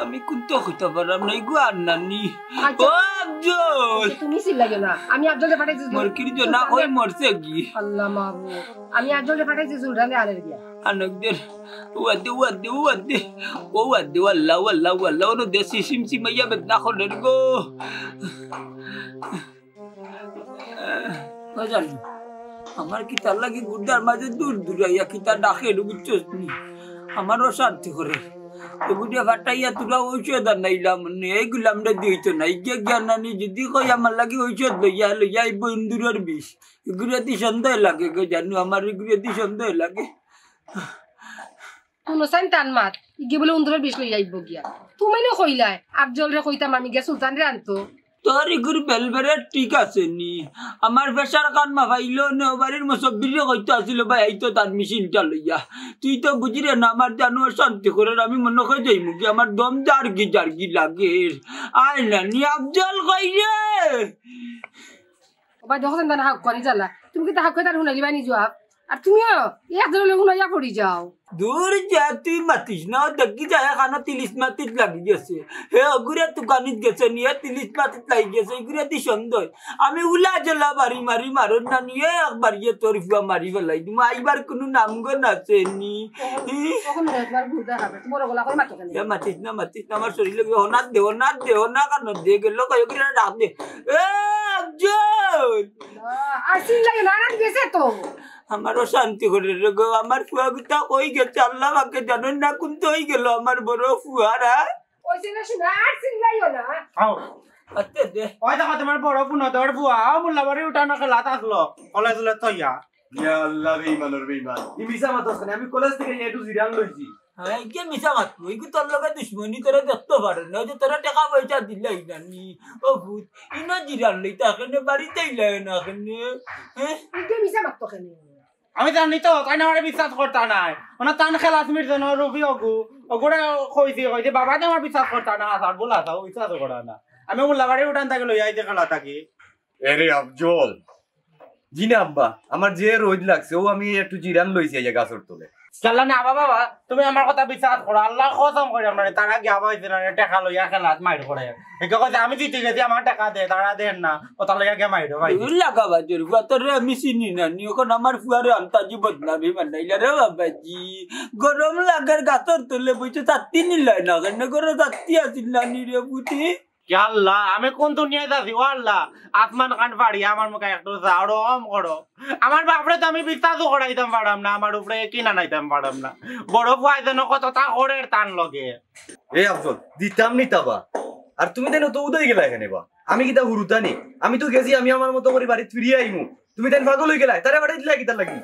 আমি কুন্তা কইতাম পারলাম না, ইগু আর নানি। আইচ্ছা। ও আফজল। আইচ্ছা, তুমি চিল্লাইও না, আমি আফজলরে পাঠাইছি। মরকির জন্য কই মরছে কি? আল্লাহ মাবুদ, আমি আফজলরে পাঠাইছি চুলটানে আনের গিয়া। আনক দের, ওয়াদে, ওয়াদে, ওয়াদে। ও ওয়াদে, আল্লাহ, আল্লাহ, আল্লাহ, ওনো দেশি সিমসিমাইয়া বেদনা খরর গো। ও জানি, আমার কিতার লাগি গুর্দার মাঝে দূর দূর আইয়া কিতা ডাকে, বুঝছস নি? আমার অশান্তি করে। এগুড়িয়া ফাটাইয়া তোরা ঔষধ আনাইলাম, নে, এই গুলামরে দিইতো না। ইগিয়া গিয়া নানি যদি কই আমার লাগি ঔষধ লইয়া, লইয়া আইবো ইন্দুরর বিষ। এগুড়িয়া দি সন্দেহ লাগে গো জানু, আমার এগুড়িয়া দি সন্দেহ লাগে। হুনো চাইন তান মাত, ইগে বুলে উন্দুরর বিষ লইয়া আইবো গিয়া। তুমি নু কইলায়, আফজলরে কইতাম আমি গিয়া সুলতানরে আনতো। তোর ইগুর বেলবেরে ঠিক আছে নি? আমার প্রেশার খান মাপাইলো নে, ও বাড়ির মুসব্বিররে কইতো আছিল ভাই, আইতো তার মেশিনটা লইয়া। তুই তো বুঝিরে না, আমার জানু অশান্তি করের, আমি মনো কই যাইমু কি, আমার দম জারগি জারগি লাগের। আয় না নি, আফজল কই রে? ও ভাই, দেখো, তান হাউক্কানি জ্বালা। তুমি কিতা হাউক্কানি তার হুনাইলিবায় নি জুয়াব? আর তুমিও এক ধরলে হুনাইয়া পড়ি যাও। দূর যা, তুই মাতিস না, দেখি যা, এখানো তিলিস মাতিত লাগি গেছে। হে, অগুরে তুকানিত গেছে নি, হে তিলিস মাতিত লাগি গেছে, ইগুরে দি সন্দেহ। আমি উলা জলা বাড়ি মারি মারর না নি, এ একবার ইয়ে তোর ফুয়া মারি ফালাই দিমু, আইবার কুনু নাম গন্ধ আছে নি। তখন, তখন একবার বুঝা হবে, তোমার ওগুলা কই মাতো কেনে? এ মাতিস না, মাতিস না, আমার শরীরে গিয়ে হনাত দে, হনাত দে, হনা কানো দে, গেল কয়েক দিন ডাক দে। এ আফজল! আহ, আর চিল্লাইও না, রাত গেছে তো। আমার অশান্তি করের গো, আমার ফুয়া গুতা কই গেছে, আল্লাহ পাকে জানইন না, কুন্তা অই গেল আমার বড় ফুয়ারা। ওই চিল্লা শুনে আর চিল্লাইও না। আও। আতে দে। ওই দেখো, তোমার বড় ফুয়া, তোর ফুয়া, আও, মোল্লাবাড়ি উঠানো খেলাত আসলো, কলেজ উলে তৈয়া। ইয়া আল্লাহ, বেইমানর বেইমান। ই মিছা মাতস কেনে? আমি কলেজ থাকি একটু জিরান লইছি। হ্যাঁ, কে মিছা মাতবো? ইগু তোর লগে দুশমনি, তোরে দেখতো পারে না, ওই যে তোরে টেকা পয়সা দিলাই না নি। ও ভূত, ইনো জিরান লইতা কেনে, বাড়িত আইলায় না কেনে? হ্যাঁ? ইগে মিছা মাততো কেনে? আমি জানি তো, তাইন আমারে বিশ্বাস করতা নায়। মানে তান খেলাত মিরছে না, রবি অগু, অগুরে কইছি, কইছি, বাবায় তো আমারে বিশ্বাস করতা না, স্যার, বলা স্যার, বিশ্বাস করে না। আমি মোল্লাবাড়ি উঠান থাকি লইয়া আইছি খেলা থাকি। এরে আফজল, জি না আব্বা, আমার যে রোদ লাগছে, ও আমি একটু জিরান লইছি এই গাছর তলে। চাল্লা না, বাবা, বাবা, তুমি আমার কথা বিশ্বাস করো, আল্লাহর কসম করি আমরা তারা গিয়া পাইছে না, টেকা লইয়া খেলাত মাইর করে। একে কইছে, "আমি জিতে গেছি, আমার টেকা দে", তারা দেন না, ও তার লইয়া গিয়া মাইর ভাই। দূর লাগা বাজুর ফুয়া, তোরে আমি চিনি না, নি অখন আমার ফুয়ারে আন্তাজি বদনামি বানাইলা রে বাবাজি। গরম লাগের গাছর তলে বইছে, তাত্তি নিলাই না, কেন গরম তাত্তি আছিল না নি রে বুঝি? ইয়া আল্লাহ, আমি কোন দুনিয়াত আছি? ও আল্লাহ, আসমান খান ফাড়িয়া আমার মুখে একটু চাও, রহম করো। আমার বাপরে তো আমি বিশ্বাসও করাইতাম পারাম না, আমার উপরে একই নানাইতাম পারাম না। বড় ফুয়ায় যেন কতটা করের তান লগে। এ আফজল, দিতাম নি তাবা। আর তুমি তাইন তো উদয় গেলা এখানে বা। আমি কিতা হুরুতা নি? আমি তো গেছি, আমি আমার মতো করি বাড়িত ফিরিয়া আইমু। তুমি তাইন পাগল অই গেলায়, তারে বাড়ি দিলা কিতার লাগি?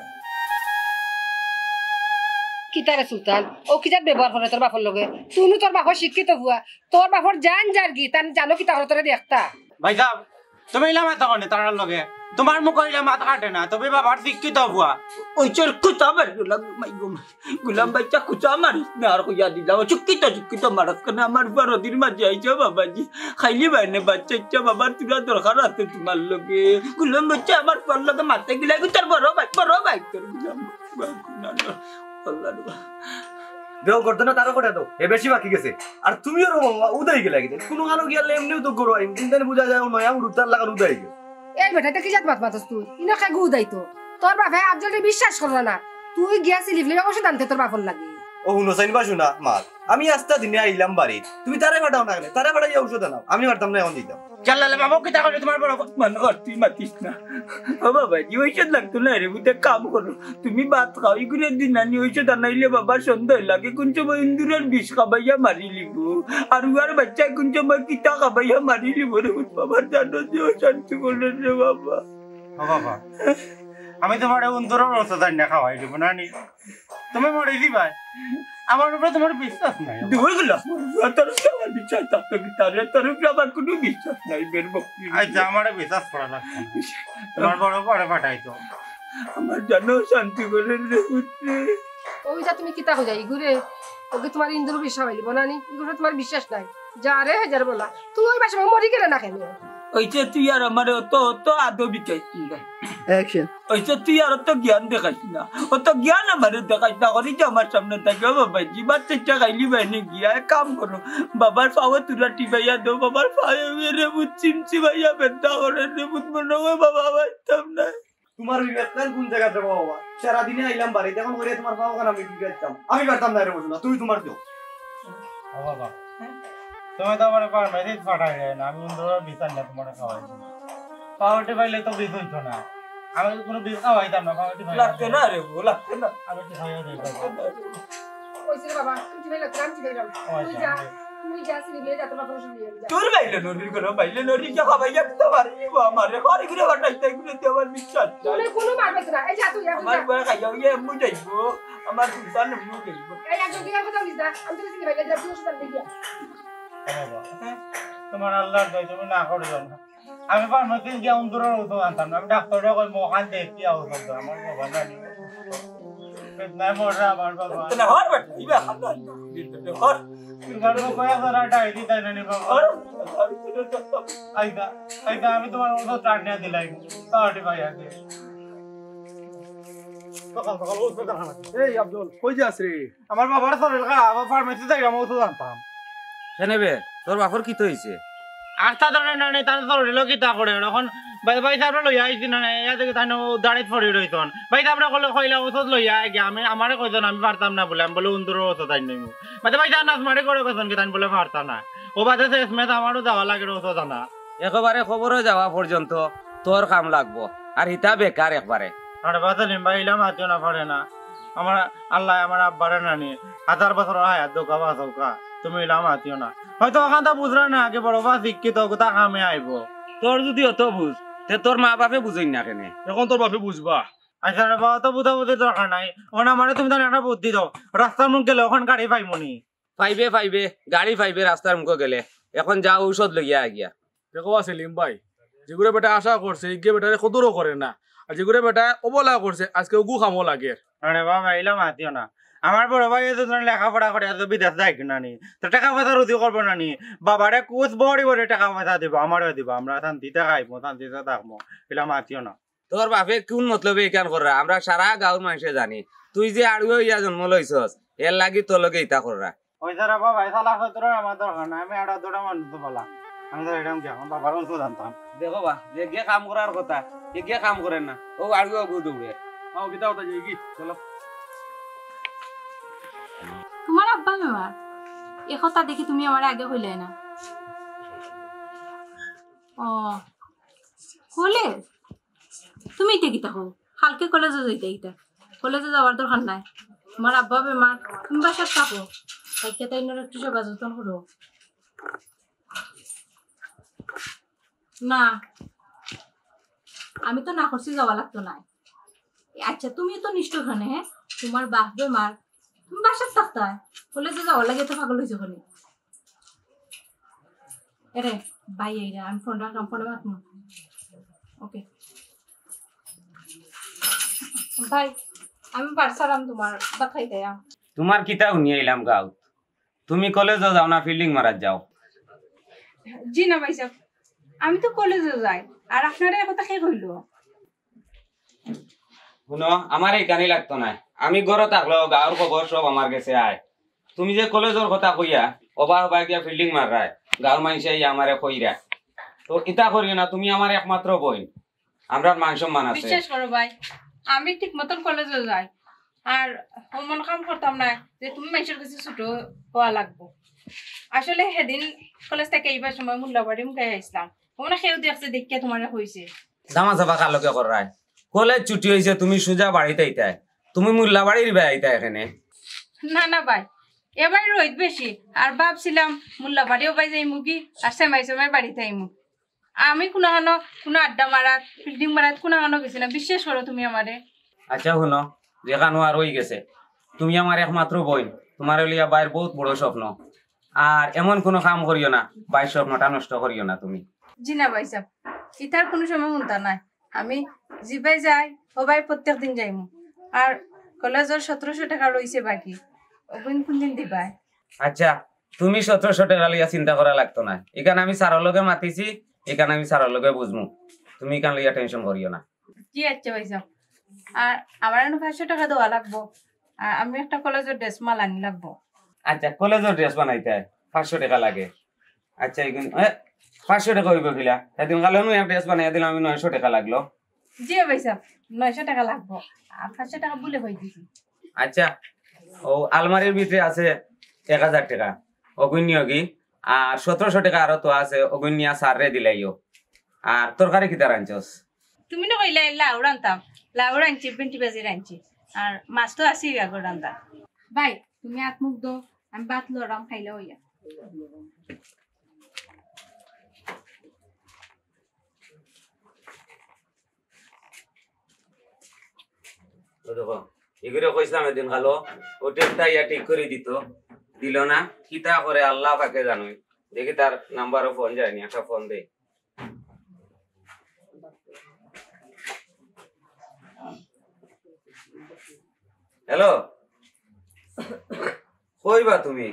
কিতারে সুলতান, ও কিতার ব্যবহার করে তোর বাপর লগে? তুই নু তোর বাপর শিক্ষিত ফুয়া, তোর বাপর জান যারগি, তান জানো কিতা করে তোরে দেখতা? ভাইসাব, তুমি ইলা মাতো কেনে তারার লগে? তোমার মুখো ইলা মাত কাটে না, তুমি বাবার শিক্ষিত ফুয়া। ওই চোর কুতা মারিও না, মাই গো মাই। গুলাম বাইচ্চা কুতা মারিস না, আর কইয়া দিলাম। শিক্ষিত, শিক্ষিত মারাত কেনে? আমার ফুয়ার অদির মাঝে আইছো বাবাজি। খাইলি বাইনে বাচ্চা ইচ্ছা বাবার তুলা দরকার আছে তোমার লগে। গুলাম বাইচ্চা আমার ফুয়ার লগে মাতে গিলা, তোর বড় ভাই, বড় ভাই তোর গুলাম। আল্লাহ রে। দেও করতে না, তারা করে দেও। এ বেশি বাকি গেছে। আর তুমিও রকম উদাই গেলা কিতা? কোনো কানো গিয়া এমনিও তো গরু আইন। চিন্তা বুঝা যায়, ও নয়া উড়ুতার লাগান উদাই গেল। এই বেটা, এটা কি জাত মাত মাতস তুই? ইনো কে গু উদাই তো? তোর বাপে আফজলরে বিশ্বাস করলা না। তুই গিয়া সিলিফ লইয়া ওষুধ আনতে তোর বাপর লাগি। ও হুনো, চাইন বা শুনা, মাত। আমি আস্তা দিনে আইলাম বাড়ি। তুমি তারে পাঠাও না কেনে? তারে পাঠাইয়া ঔষধ আনাও। আমি পারতাম না এখন দিতাম। জাল্লালে বাবা, কিতা করে তোমার বড় মন কর, তুই মাতিস না। ও বাবা, জি ঔষধ লাগতো না রে, বুঝতে কাম করো। তুমি ভাত খাও, ইগুরে দিন আনি ঔষধ আনাইলে বাবা সন্দেহ লাগে। কোন সময় ইন্দুরের বিষ খাবাইয়া মারি লিব। আর উয়ার বাচ্চা কোন সময় কিতা খাবাইয়া মারি লিব রে, বুঝ বাবা, জানো যে অশান্তি করে রে বাবা। ও বাবা, আমি তোমার উন্দুরের ঔষধ আনিয়া খাওয়াই দিব না নি? তুমি মরি দিবায়। আমার উপরে তোমার বিশ্বাস নাই। দুই গুলা, তোর উপরে আমার বিশ্বাস থাকতো কি তারে? তোর উপরে আমার কোনো বিশ্বাস নাই, বের বকরি। আচ্ছা, আমারে বিশ্বাস করা লাগতো না। তোমার বড় পরে পাঠাইতো। আমার জানো শান্তি করে রে পুত্রে। ওই যা তুমি কিতা কইয়া ইগুরে? ওকে তোমার ইন্দুর বিশ্বাস হইব না নি? ইগুরে তোমার বিশ্বাস নাই। যা রে, হাজার বলা। তুই ওই বাসা মরি গেলে না কেনে? ওই যে তুই আর আমার অত, অত আদো বিকাইস না। অ্যাকশন। ওই যে তুই আর অত জ্ঞান দেখাইস না। অত জ্ঞান আমারে দেখাইস না। করি যে আমার সামনে থাকে, ও বাবা, জিবার চেষ্টা খাইলি বাইনে গিয়া এক কাম করো। বাবার পাওয়ে তুরা টিপাইয়া দেও, বাবার পায়ে রে বুঝ চিমচিমাইয়া বেদনা করে রে বুঝ মনে হয় বাবা পাইতাম না। তোমার বিবেক নাই কোন জায়গাত রে বাবা? সারাদিনে আইলাম বাড়িত, এখন করে তোমার পাও খান আমি কি করতাম? আমি পারতাম না রে বুঝো না, তুমি তোমার দেও। ও বাবা, তুমি তো আমার পারমাইতে ফাটাই যায় না, আমি অন্ধকার বিচার না তোমার খাওয়াই দিই। পাওয়াটি পাইলে তো বিষ হইতো না, আমি কোনো বিষ খাওয়াইতাম না। পাওয়াটি পাইলে লাগতো না রে, ও লাগতো না। আমি একটু খাইয়া দিই বাবা। কইছি রে বাবা, তুমি ঠিক লাগতো, আমি ঠিক লাগলাম। ও তুই আচ্ছা, যা, আমি তুই যা, সিঁড়ি বেয়ে যা, তোমার কোনো সুবিধা নেই, যা। তোর বাইলে নরির কোনো বাইলে নরি যা খাবাই যা তো পারি ও আমারে ঘরে ঘুরে বাটাই তাই ঘুরে দেওয়ার বিশ্বাস নাই। তুমি কোনো মারবে না, এই যা তুই, যা তুই, আমার যা। ঘরে খাইয়া হইয়া এমন যাইবো, আমার দুইবার নরিও যাইবো। এই একজন দিকে কথা বলিস না, আমি তো সিঁড়ি বেয়ে যা, তুই ওষুধ আনতে গিয়া। ও বাবা, হ্যাঁ? তোমার আল্লাহর দয়, তুমি না করে যাও না। আমি ফার্মেসি গিয়া উন্দুরের ঔষধ আনতাম না, আমি ডাক্তাররে কই মোখান দেখিয়া ঔষধ দাও, আমার বাবা জানি। বেদনায় মররা আমার বাবা। তো না হর বেটা, ইবা খান না, হর। তোমার বাবা কয়া ধরা ডায়েরি তাই না নি বাবা? হর। আইদা, আইদা, আমি তোমার ঔষধ টানিয়া দিলাই, তাড়াতাড়ি ভাই আগে। সকাল সকাল ঔষধ খানা। এই আব্দুল, কই যাস রে? আমার বাবার শরীর খারাপ, আবার ফার্মেসি যাইলাম ঔষধ আনতাম। কেনে বে, তোর বাপর কিতা অইছে? আস্তা ধরে না নেই, তার শরীরও কিতা করে। এখন ভাই, ভাই সাহেবরে লইয়া আইছি না, না, ইয়া দেখি তাই না ও দাঁড়িত পড়ি রইতন। ভাই সাহেবরে কইলে কইলা ঔষধ লইয়া আয় গিয়া, আমি, আমারে কইতন আমি পারতাম না বলে, আমি বলে উন্দুরর ঔষধ আইন নইমু। মানে ভাই সাহেব নাচ মারি করে কইতন কি তাই বলে পারতা না। ও বাদে শেষ মেয়াদ আমারও যাওয়া লাগে ঔষধ আনা। একেবারে খবরও যাওয়া পর্যন্ত তোর কাম লাগবো, আর হিতা বেকার একবারে। আরে বাদে লিম্বা ইলা মাতিও না পারে না। আমার আল্লাহ আমার আব্বারে নানি হাজার বছর হায়াত দোকা বাঁচাউকা, তুমি ইলা মাতিও না। হয়তো ওখানটা বুঝরা না, আগে বড় বা শিক্ষিত, কোথা কামে আইবো। তোর যদি অত বুঝ, তে তোর মা বাপে বুঝইন না কেনে? এখন তোর বাপে বুঝবা। আচ্ছা রে বাবা, তো বুঝাবুঝি দরকার নাই। ওখানে আমারে তুমি তাহলে একটা বুদ্ধি দাও, রাস্তার মুখ গেলে ওখান গাড়ি পাইমুনি। পাইবে, পাইবে, গাড়ি পাইবে রাস্তার মুখো গেলে। এখন যা ঔষধ লইয়া আয় গিয়া। দেখো বা সেলিম ভাই, যেগুরে বেটা আশা করছে, ইগুরে বেটারে কদরও করে না। আর যেগুরে বেটা অবলা করছে, আজকে ওগু খামো লাগে। আরে বাবা, ইলা মাতিও না। আমার বড় ভাই এত জন লেখাপড়া করে, এত বিদেশ যায় কিনা নি? তো টাকা পয়সা রুজি করবো না নি? বাবারে কুছ বড়ি বড়ি টাকা পয়সা দিব, আমারও দিব, আমরা শান্তিতে খাইবো, শান্তিতে থাকবো। ইলা মাতিও না। তোর বাপে কোন মতলবে ইখান কররা? আমরা সারা গাঁওর মানষে জানি। তুই যে আড়ুয়া অইয়া জন্ম লইছস, এর লাগি তোর লগে ইতা কররা। ওই স্যার, বাবা, ভাই, সালা সত্তর আমার দরকার না, আমি আড়া দুটা মানুষ তো বলা। আমি তো এরকম কি, আমার বাবার অংশ জানতাম। দেখো বা, যে গিয়ে কাম করার কথা, এ গিয়ে কাম করে না। ও আড়ুয়া গু দৌড়ে। আও, কিতা কথা যাই কি? চলো। তোমার আব্বা বেমার? এ কথা দেখি তুমি আমারে আগে কইলে না। ও, কলেজ? তুমি ইতা কিতা কও? কালকে কলেজে যাইতা কিতা? কলেজে যাওয়ার দরকার নাই। তোমার আব্বা বেমার, তুমি বাসাত থাকো। তাইকে তাইনর একটু সেবা যত্ন করো। না, আমি তো না করছি, যাওয়া লাগতো নায়। আচ্ছা, তুমি তো নিষ্ঠুর খানে, হ্যাঁ? তোমার বাপ বেমার, তুমি বাসাত থাকতায়, কলেজে যাওয়ার লাগি তো পাগল অইছো খানে। এরে, ভাই, এই রে, আমি ফোন রাখলাম, ফোনে মাতমু। ওকে। ভাই, আমি বাড়ি ছাড়াম তোমার, ভাত খাইতে আও। তোমার কিতা হুনি আইলাম গাঁওত? তুমি কলেজও যাও না, ফিল্ডিং মারাত যাও। জি না ভাই সাহেব, আমি তো কলেজও যাই। আর আপনারে এ কথা কে কইলো? হুনো, আমারে ইখানি লাগতো নায়। আমি ঘরো থাকলেও গাঁওর খবর সব আমার গেছে আয়। তুমি যে কলেজর কথা কইয়া, ওবা ওবা গিয়া ফিল্ডিং মাররায়, গাঁওর মানষে আইয়া আমারে কইরা। তো ইতা করিও না, তুমি আমার একমাত্র বইন, আমরার মান সম্মান আছে। বিশ্বাস করো ভাই, আমি ঠিক মতন কলেজো যাই, আর অমন কাম করতাম না যে তুমি মানষর গেছে ছোট অওয়া লাগবো। আসলে হেদিন কলেজ থাকি আইবার সময় মুল্লাবাড়ি মুখাই আইছলাম, অমনে কেউ দেখছে দেখিয়া তুমারে কইছে। দামা চাবা কার লগে কররায়? কলেজ ছুটি অইছে, তুমি সুজা বাড়িত আইতায়, তুমি মুল্লাবাড়ির বায় আইতায় কেনে? না না ভাই, এবার রইদ বেশি, আর ভাবছিলাম মুল্লাবাড়ি ওবায় যাইমুগি, আর সেমাই সেমাই বাড়িত আইমু। আমি কুনাখানো কুনু আড্ডা মারাত, ফিল্ডিং মারাত কুনাখানো গেছি না, বিশ্বাস করো তুমি আমারে। আচ্ছা হুনো, যেখানো আর অইগেছে, তুমি আমার একমাত্র বইন, তুমারে লইয়া বাইর বউত বড় স্বপ্ন। আর এমন কুনু কাম করিও না, বাইর স্বপ্নটা নষ্ট করিও না তুমি। জি না ভাইসাব, ইতার কুনু সময় হুনতা নায়। আমি যেবায় যাই, ওবায় প্রত্যেক দিন যাইমু। আর কলেজর সতরোশো টেকা রইছে বাকি, অগুইন কুনদিন দিবায়? আচ্ছা, তুমি সতরোশো টেকা লইয়া চিন্তা করা লাগতো নায়। ইখান আমি স্যারর লগে মাতিছি, ইখান আমি স্যারর লগে বুঝমু। তুমি ইখান লইয়া টেনশন করিও না। জি আচ্ছা ভাইসাব, আর আমার এনো পাঁচশো টেকা দেওয়া লাগবো, আর আমি একটা কলেজর ড্রেস মাল আনি লাগবো। আচ্ছা, কলেজর ড্রেস বানাইতায় পাঁচশো টেকা লাগে। আচ্ছা, ইগুন, এ, পাঁচশো টেকা অইবো কিলা? হেদিন কালো নু এক ড্রেস বানাইয়া দিলাম আমি, নয়শো টেকা লাগলো। জি ভাইসাব, নয়শো টেকা লাগবো, আর পাঁচশো টেকা ভুলে কই দিছি। আচ্ছা, ও আলমারির ভিতরে আছে এক হাজার টেকা, অগুইন নিওগি। আর সতরোশো টেকা আরো তো আছে, অগুইন নিয়া স্যাররে দিলাইও। আর তরকারি কিতা রানছস? তুমি না কইলা লাউ রানতাম, লাউ রানছি, ভেন্ডি ভাজি রানছি, আর মাছ তো আছেউ আগর রান্দা। ভাই, তুমি আত মুখ ধও, আমি ভাত লড়াম, খাইলা অইয়া। ও দেখো, ইগুরে কইছলাম হেদিন কালো, ও টেপটা ইয়া ঠিক করি দিতো, দিলো না। কিতা করে আল্লাহ পাকে জানইন। দেখি তার নাম্বারো ফোন যায়নি, একটা ফোন দেই। হ্যালো, কই বা তুমি?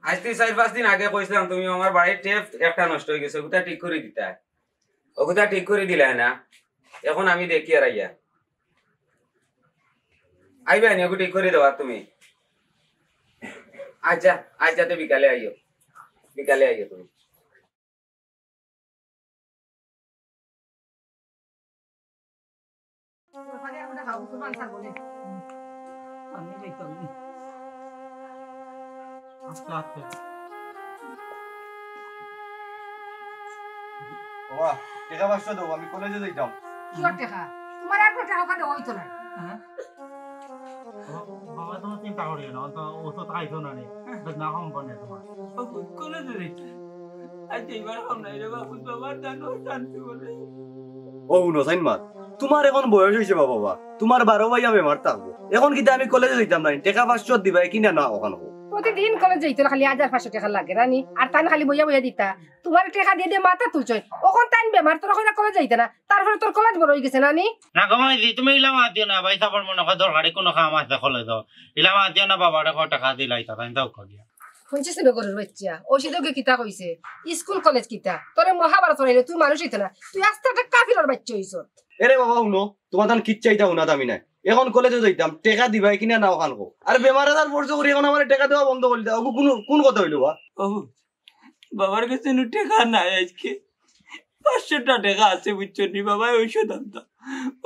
আইজ থাকি চাইর পাঁচ দিন আগে কইছলাম, তুমি আমার বাড়ির টেপ একটা নষ্ট অইগেছে, অগুতা ঠিক করি দিতায়। অগুতা ঠিক করি দিলায় না, এখন আমি দেখিয়ার আইয়া। আইবায় নি অগু ঠিক করি দেওয়াত তুমি? আচ্ছা, আচ্ছা, তে বিকালে আইও, বিকালে আইও তুমি। আস্তে আস্তে। বাবা, টেকা পাঁচশো দেও, আমি কলেজে যাইতাম। কিওর টেকা? তুমার আর টেকা দেওয়া অইতো না। হ্যাঁ? বাবা, বাবা, তুমি চিন্তা করিও না, অত, অত খাইছো না রে। বেদনা কম পড়ে তোমার। ও, কলেজে যাইতে। আজ এইবার কম নাই রে বাবু, বাবার জানো শান্তি বলে। ও, হুনো, সাইন মাত। তুমার এখন বয়স অইছে বাবা, বাবা। তুমার বারো ভাইয়া বেমার থাকবো। এখন কিতা আমি কলেজে যাইতাম না? টেকা পাঁচশো দিবায় কিনা না অখান কও। প্রতিদিন কলেজ যাইতে খালি হাজার পাঁচশো টেকা লাগে, রানি। আর তান খালি বইয়া বইয়া দিতা। তুমার টেকা দিয়া দিয়া মাথা তুলছইন। অখন তাইন বেমার, তোরা কইরা কলেজ যাইতে না। তারপরে তোর কলেজ বড় অইগেছে না নি? না গো মাইজি, তুমি ইলা মাত দিও না, ভাইসাবর মনো কয় দরকারি কুনু কাম আছে কলেজো। ইলা মাত দিও না, বাবারে কও টেকা দিলাইতা, তাইন যাউক্কা গিয়া। হুনছিস নি গরুর বাইচ্চা? অউ সিধে কিতা কইছে? স্কুল কলেজ কিতা? তোরে মহাভারত পড়াইলে তুই মানুষ অইতে না। তুই আস্তা একটা কাফিরর বাইচ্চা অইছস। এরে বাবা হুনো, তুমার তান কিচ্ছা ইতা হুনাত আমি নাই। এখন কলেজো যাইতাম, টেকা দিবায় কিনা না অখান কও। আর বেমার আজার পড়ছে করি এখন আমারে টেকা দেওয়া বন্ধ করি দেও। অগু কুনু, কুন কথা অইলো বা? ও, বাবার গেছে নু টেকা নাই আইজকে। পাঁচশোটা টেকা আছে, বুঝছো নি বাবা, ঔষধ আনতাম,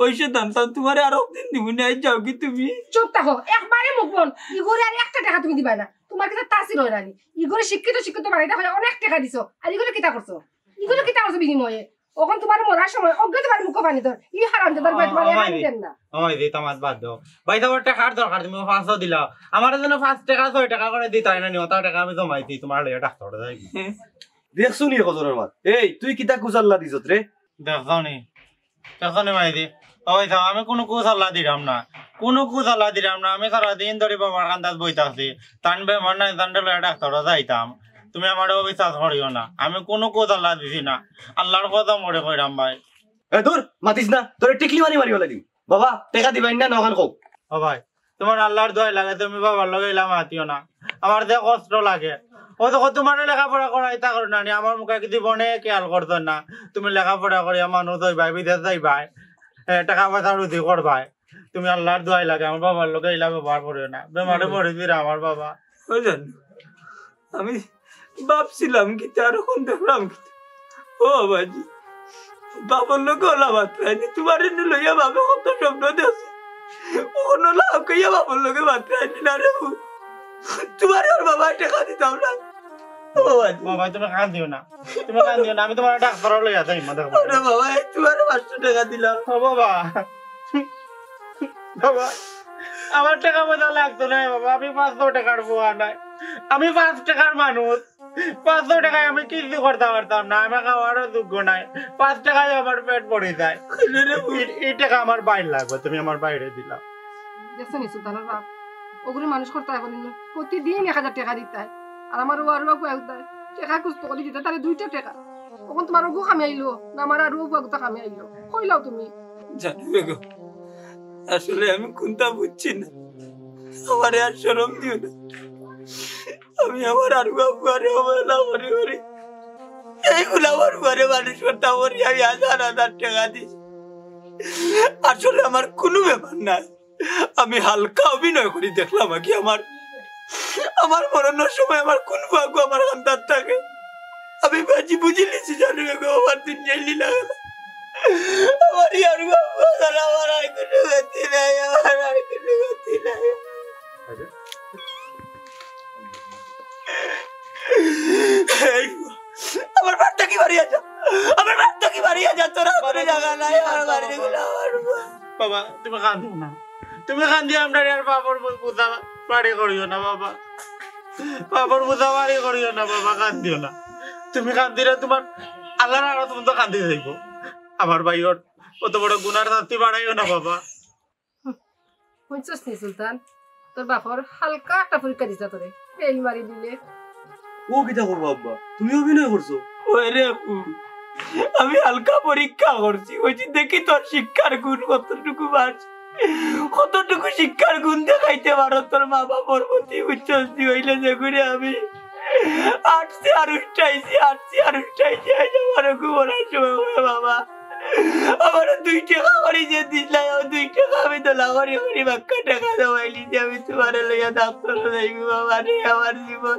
ঔষধ আনতাম, তুমারে আরক দিন দিমু নি, আইজ যাওগি তুমি। চুপ থাকো, একবারে মুখ বন্ধ। ইগুরে আর একটা টেকা তুমি দিবায় না, তুমার কিতা তাসির অয় না নি? ইগুরে শিক্ষিত শিক্ষিত বানাইতা কইয়া অনেক টেকা দিছো, আর ইগুরে কিতা করছো? ইগুরে কিতা করছো বিনিময়ে? অখন তুমার মরার সময়, অগু তুমার মুখো পানি ধর। ই হারামজাদার বায় তুমার ও, ও, এখানে দেন না। ও মাইজি, তামাত বাদ দেও। ভাইসাবর টেকার দরকার, তুমি পাঁচশো দিলাও। আমারে যেন পাঁচ টেকা, ছয় টেকা করি দিতায় না নি, অতা টেকা আমি জমাইছি, তুমার লইয়া ডাক্তারো যাইমু। দেখছো নি কজনর মাত? এই, তুই কিতা কুচাল্লা দিছত রে? দেখছো নি? দেখছো নি মাইজি? ওই তো, আমি কুনু কুচাল্লা দিরাম না। কুনু কুচাল্লা দিরাম না। আমি সারাদিন ধরি বাবার কান্দাত বই থাকছি। তান বেমার নাই, তানরে লইয়া ডাক্তারো যাইতাম। তুমি আমারে অবিশ্বাস করিও না। আমি কুনু কুচাল্লা দিছি না। আল্লার কসম করি কইরাম ভাই। এ দূর, মাতিস না। তোরে টিকলি মারি মারি ফালাই দিমু। বাবা, টেকা দিবায় না, না অখান কও। ও ভাই, তুমার আল্লার দোয়াই লাগে, তুমি বাবার লগে ইলা মাতিও না। আমার যে কষ্ট লাগে। ও তো তুমারে লেখাপড়া করাইতা করো না নি, আমার মুখে কি জীবনে খেয়াল করতো না। তুমি লেখাপড়া করিয়া মানুষ অইবায়, বিদেশ যাইবায়, এ, টেকা পয়সা রুজি করবায়। তুমি আল্লাহর দোয়াই লাগে, আমার বাবার লগে ইলা ব্যবহার করিও না। বেমারে পড়ি দিরা আমার বাবা। ওই জানো, আমি ভাবছিলাম কিতা, আর অখন দেখলাম কিতা। ও বাবাজি, বাবার লগে ওলা মাতরায়নি, তুমারে নু লইয়া বাবে কত স্বপ্ন দেখছি। অখন ওলা হাউকাইয়া বাবার লগে মাতরায়নি না রে। তুমারে ওর বাবা টেকা দিতাম না। ও বাবাজি। বাবা, তুমি কান্দিও না, তুমি কান্দিও না, আমি তুমারে ডাক্তারো লইয়া যাইমু, দেখো। আরে বাবা, এই তুমারে পাঁচশো টেকা দিলাম। ও বাবা, বাবা, আমার টেকা পয়সা লাগতো না বাবা, আমি পাঁচশো টেকার পোলা নায়, আমি পাঁচ টেকার মানুষ। পাঁচশো টেকায় আমি কিচ্ছু করতাম পারতাম না, আমি খাওয়ারও যোগ্য নায়। পাঁচ টেকায় আমার পেট ভরি যায়। এই, এই টেকা আমার ভাইর লাগবো, তুমি আমার ভাইরে দিলাও। দেখছো নি সুলতানর বাপ, অগুরে মানুষ করতা পারইন না, প্রতিদিন এক হাজার টেকা দিতা। আর আমার অউ আরুয়া পুয়া উদ্ধার টেকা কুস্ত করি দিতা, তারে দুইটা টেকা। অখন তুমার অগু কামে আইলো না, আমার আরুয়া পুয়া গুতা কামে আইলো, কইলাও তুমি। জানো বেগম, আসলে আমি কুনতা বুঝছি না, আমারে আর শরম দিও না। আমি আমার আরুয়া পুয়ারে অবহেলা করি করি এই গুলামর পুয়ারে মানুষ করতাম করি আমি হাজার হাজার টেকা দিছি। আসলে আমার কুনু ব্যাপার নায়, আমি হালকা অভিনয় করি দেখলাম আর কি। আমার, আমার মরণর সময় আমার কুন ভাগ্য আমার কান্দাত থাকে, আমি বাজি বুঝি লিছি জানো বেগম, আমার দুনিয়ার লীলা খেলা। আমার ইয়ার বাবা, আমার আর কুনু গতি নাই, আমার আর কুনু গতি নাই। এই, আমার বাড়ি থাকি বাড়ি যা, আমার বাড়ি থাকি বাড়ি যা, তোরা কোনো জাগা নাই, আমার বাড়ি গুলো আমার। বাবা, তুমি কান্দিও না, তুমি কান্দিয়া আমরারে আর বাবার বু-, বুঝা বাড়ি করিও না বাবা, বাবার বুঝা বাড়ি করিও না বাবা, কান্দিও না। তুমি কান্দিলে তুমার আল্লাহর আরো তুমি তো কান্দি যাইবো। আমার ভাইর অত বড় গুনার শাস্তি বাড়াইও না বাবা। হুনছস নি সুলতান, তোর বাপর হালকা একটা পরীক্ষা দিতা তোরে, ফেইল মারি দিলে। ও কিতা করবো আব্বা, তুমি অভিনয় করছো? ওরে আপু, আমি হালকা পরীক্ষা করছি, ওই যে দেখি তোর শিক্ষার গুণ কতটুকু বাড়ছে, কতটুকু শিক্ষার গুণ দেখাইতে পারো তোর মা বাবার প্রতি, বুঝছস নি? অইলে যে করে আমি আটছি আর উল্টাইছি, আটছি আর উল্টাইছি, আইজ আমার ঘুমানোর সময় করে বাবা। আমার দুই টেকা করি যে দিলাই, আমার দুই টেকা আমি দোলা করি করি বাক্কা টেকা জমাইলি যে আমি তুমারে লইয়া ডাক্তার যাইবো বাবা রে। আমার জীবন,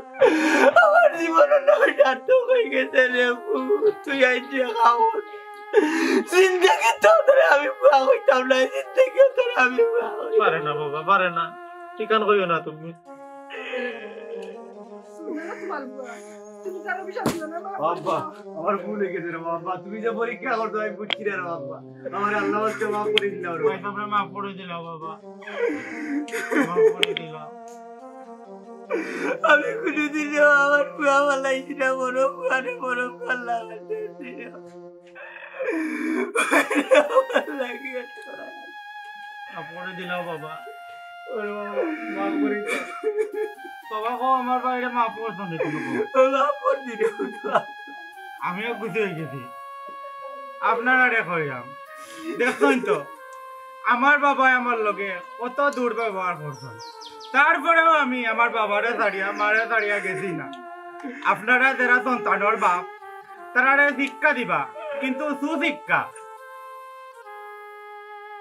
আমার জীবন নয় সার্থক হয়ে গেছে রে পুত। তুই আইজ যে খাওয়ার। জিন্দেগি তো তোরে আমি পুয়া কইতাম না, জিন্দেগি তোরে আমি পুয়া কইতাম না। পারে না বাবা, পারে না। ঠিকান কইও না তুমি। তুমি তার অভিশাপ দিও না, মা। আব্বা, আমার ভুল হয়ে গেছে রে বাবা। তুমি যে পরীক্ষা করছো, আমি বুঝছি না রে বাবা। আমার আল্লাহ আজকে মাফ করে দিলাম রে। ভাই, তোমরা মাফ করে দিলাও বাবা। মাফ করে দিলাও। আমি কোনোদিনও আমার পুয়া ফালাইছি না, বড় পুয়ারে বড় পুয়া লাগাইছি না। মাফ করে দিলাও বাবা। ওরে বাবা, মাফ করে দাও। বাবা গো, আমার ভাইরে মাফ করছো না তুমি গো। মাফ করে দিও। আমিও খুশি হয়ে গেছি। আপনারারে কইলাম, দেখছেন তো, আমার বাবায় আমার লগে কত দুর্ব্যবহার করছেন, তারপরেও আমি আমার বাবারে ছাড়িয়া, মারে ছাড়িয়া গেছি না। আপনারা যারা সন্তানর বাপ, তারারে শিক্ষা দিবা, কিন্তু সুশিক্ষা।